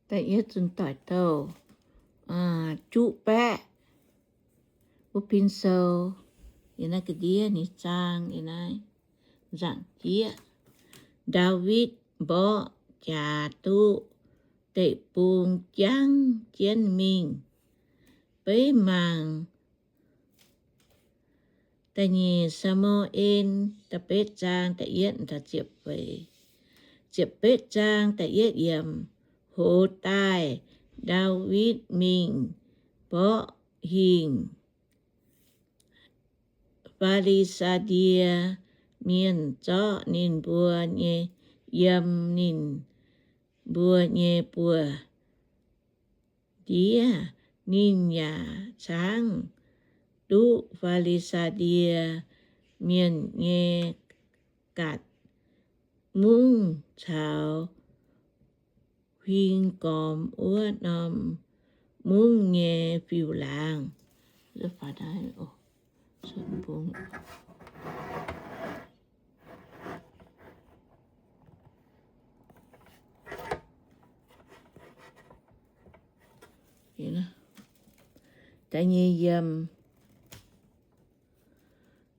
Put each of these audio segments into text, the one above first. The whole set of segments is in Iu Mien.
Da'yietv Zunh Doic Douh juqv baeqv wuov pin sou, yiem naaiv ga'ndiev nyei zaang, yiem naaiv nzaangc jieqv. Ndaawitv mborqv jaax duqv deic-bung jangv jienv mingh. Beiv mangc da'nyeic Saa^mu^en da'betv zaang da'yietv taux ziepc feix. Ziepc betv zaang da'yietv yiemc. Hoz daaih Ndaawitv mingh mborqv hingh, Fi^li^saa^die Mienh zorqv ninh mbuo nyei, yiem ninh mbuo nyei buoz-ndiev. Ninh yaac caangv duqv Fi^li^saa^die Mienh nyei gatc mungv caux huing gormx wuov norm mungv nyei fiuv-laangz.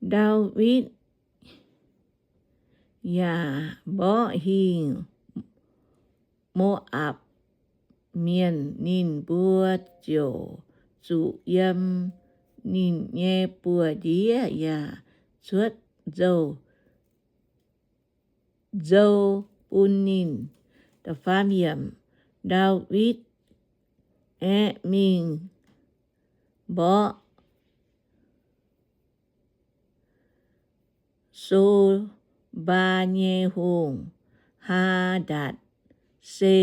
Ndaawitv yaac mborqv hingh Mo^apc Mienh. Ninh mbuo ziouc zuqc yiem ninh nyei buoz-ndiev yaac cuotv nzou, nzou bun ninh. Ndaawitv aeqv, mingh mborqv So^mbaa nyei hungh, Haa^ndatc, Se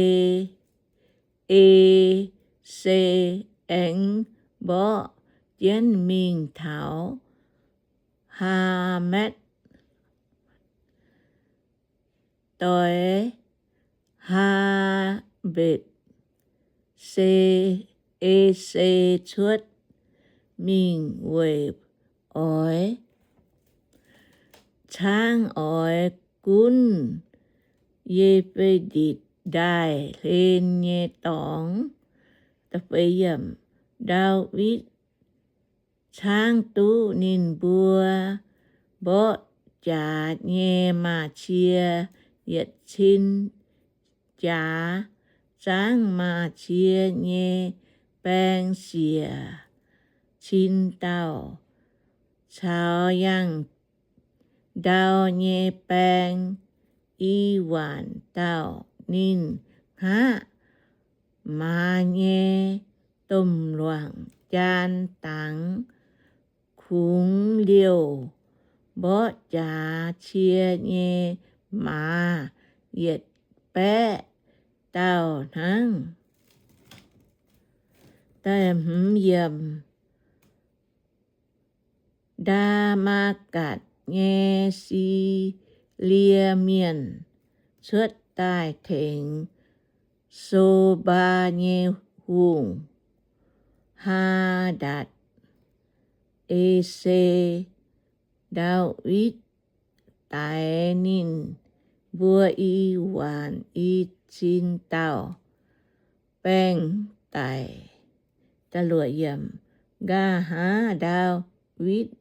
E^se, aengx mborqv jienv mingh taux Haamatv, doix Haa^mbetc, Se E^se cuotv mingh weic oix caangv oix gunv Ye^fe^ditc Ndaaih Hlen nyei dorngx. Ndaawitv caangv duqv ninh mbuo mborqv jaax nyei maaz-cie yietc cin jaax, zaangv maaz-cie nyei baeng siec cin dauh, caux yangh ndau nyei baeng i waanc dauh. Ninh hngaqv maaz nyei domh luangc jaan dangx, kungx liouh mborqv jaax cie nyei maaz yietc baeqv dauh hnangv. Ndaa^maa^gatc nyei Silie Mienh cuotv daaih tengx So^mbaa nyei hungh, Haa^ndatc E^se. Ndaawitv daix ninh mbuo i waanc i cin dauh baeng daic. Nqa'haav Ndaawitv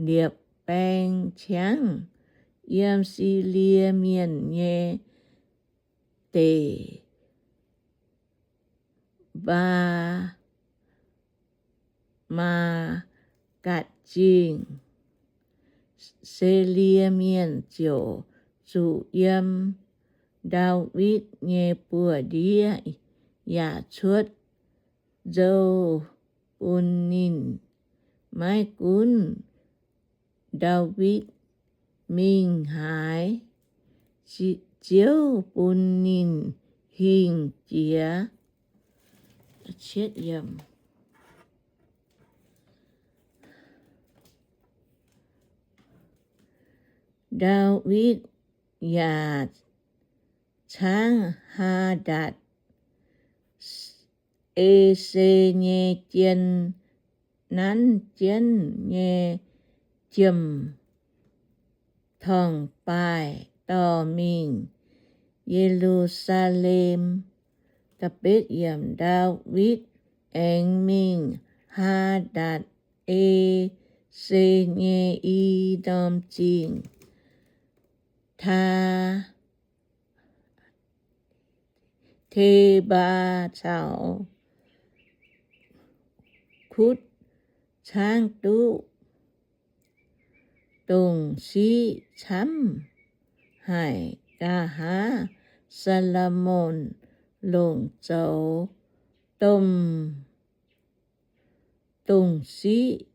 liepc baeng ciangv yiem Silie Mienh nyei deic, Mbaa Maagatc Zingh, Silie Mienh ziouc zuqc yiem Ndaawitv nyei buoz-ndiev yaac cuotv nzou bun ninh. Maiv gunv Ndaawitv mingh haaix, Ziouv bun ninh hingh jiex. Ndaawitv yaac caangv Haa^ndatc E^se nyei jien nanv jienv nyei jiem-torngv-baaih dorh mingh Ye^lu^saa^lem. Da'betv yiemc, Ndaawitv aengx mingh Haa^ndatc^e^se nyei i norm zingh, taa Tebaa caux kutv caangv duqv dongh siqv camv haic. Nqa'haav Saa^lo^morn longc zoux domh dongh siqv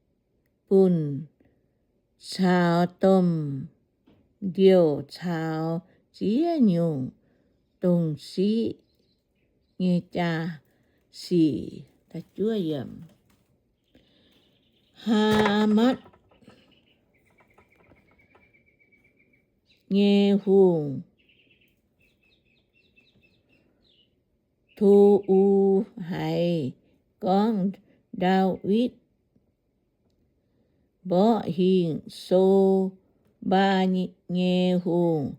bunh caux domh ndiouh caux ziex nyungc dongh siqv nyei jaa-sic. Haamatv nyei hungh, To^u, haiz gorngv Ndaawitv mborqv hingh, Sobaa nyei hungh,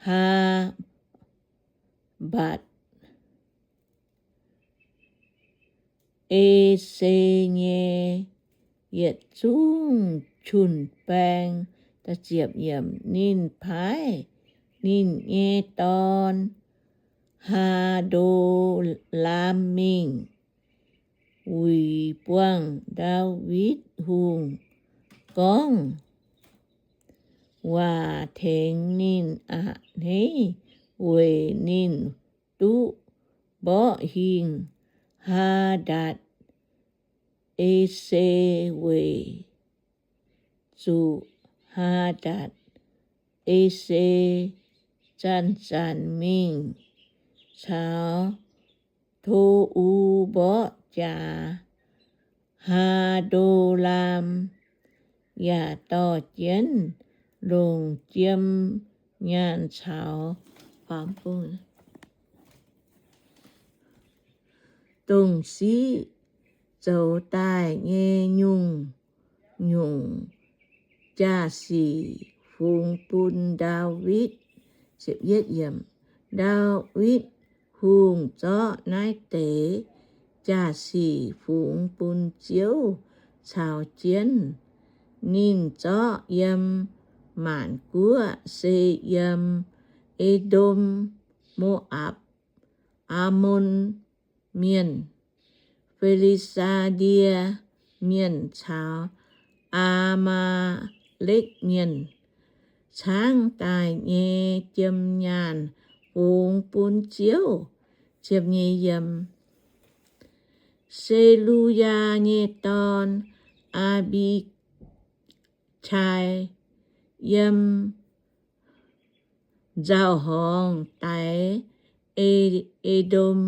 Haa^mbatc^e^se nyei yietc zungv jun-baeng. Ninh paaiv ninh nyei dorn, Haa^ndo^laam, mingh wuic buangh Ndaawitv Hungh gorngv waac tengx ninh a'hneiv, weic ninh duqv mborqv hingh Haa^ndatc^e^se, weic zuqc Haa^ndatc^e^se zanc-zanc mingh caux To^u mborqv jaax. Haa^ndo^laam yaac dorh jienv longc jiem nyaanh caux dongh siqv zoux daaih nyei nyungc-nyungc jaa-sic fungx bun Ndaawitv. Ndaawitv Hungh zorqv naaiv deix jaa-sic fungx bun Ziouv caux jienv. Ninh zorqv yiem maanc guoqv, se yiem E^ndom, Mo^apc, Aamon Mienh, Fi^li^saa^die Mienh caux Aa^maa^lekv Mienh, caangv daaih nyei jiem nyaanh fungx bun Ziouv. Zeruyaa nyei dorn, Aa^mbi^qai, yiem nzauh horngz daix E^ndom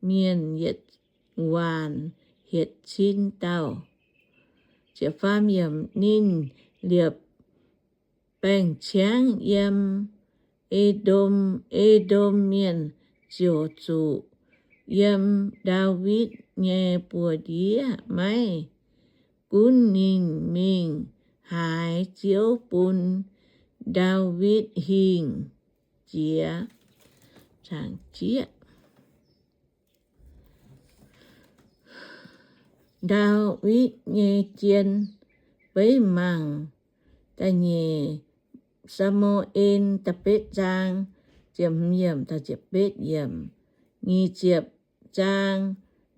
Mienh yietc waanc hietc cin dauh. Ninh liepc baeng-ciangv yiem E^ndom. E^ndom Mienh ziouc zuqc yiem Ndaawitv nyei buoz-ndiev. Maiv gunv ninh mingh haaix, Ziouv bun Ndaawitv hingh jiex. Ndaawitv nyei jien. Beiv mangc da'nyeic Saa^mu^en da'betv zaang, ziepc hmz yiemc taux ziepc betv yiemc, nyic ziepc zaang,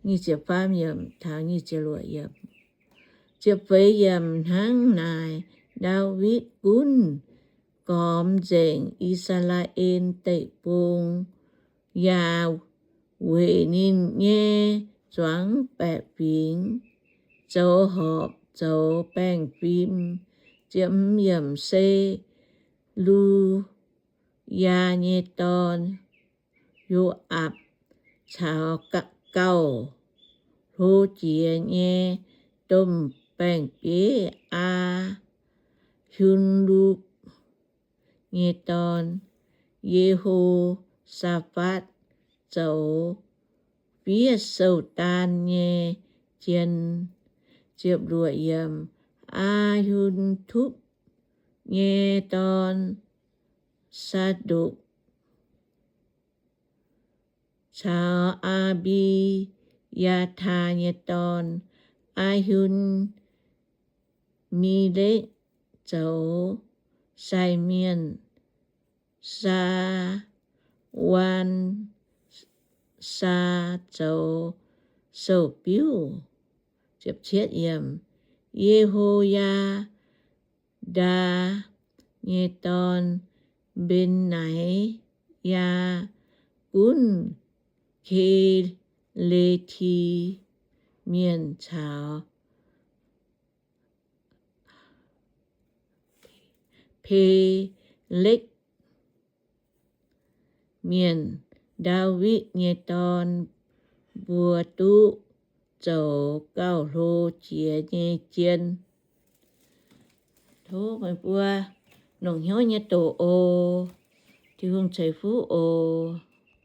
nyic ziepc faam yiemc taux nyic ziepc luoqc yiemc. Ziepc feix yiemc hnangv naaic, Ndaawitv gunv gormx nzengc I^saa^laa^en Deic-Bung, yaac weic ninh nyei zuangx baeqc fingx zoux horpc zoux baengh fim. Ziepc hmz yiemc, Seluyaa nyei dorn, Yo^aapc, caux gauh hlo jiex nyei domh baeng-bieiv, Aa^hi^lu nyei dorn, Ye^ho^saa^fatv, zoux fiev sou-daan nyei jien. Ziepc luoqc yiemc, Aa^hi^tupv nyei dorn, Saa^ndokc, caux Aa^mbi^yaa^taa nyei dorn, Aa^hi^me^lekv, zoux sai mienh, Saa^waan^saa zoux sou-biuv. Ye^ho^yaa^ndaa nyei dorn, Mben^nai^yaa, gunv Ke^le^ti Mienh caux Pe^lekv Mienh. Ndaawitv nyei dorn mbuo duqv zoux gauh hlo jiex nyei jien. Tov meih mbuo longc hnyouv nyei doqc oc. Tin-Hungh ceix fuqv oc.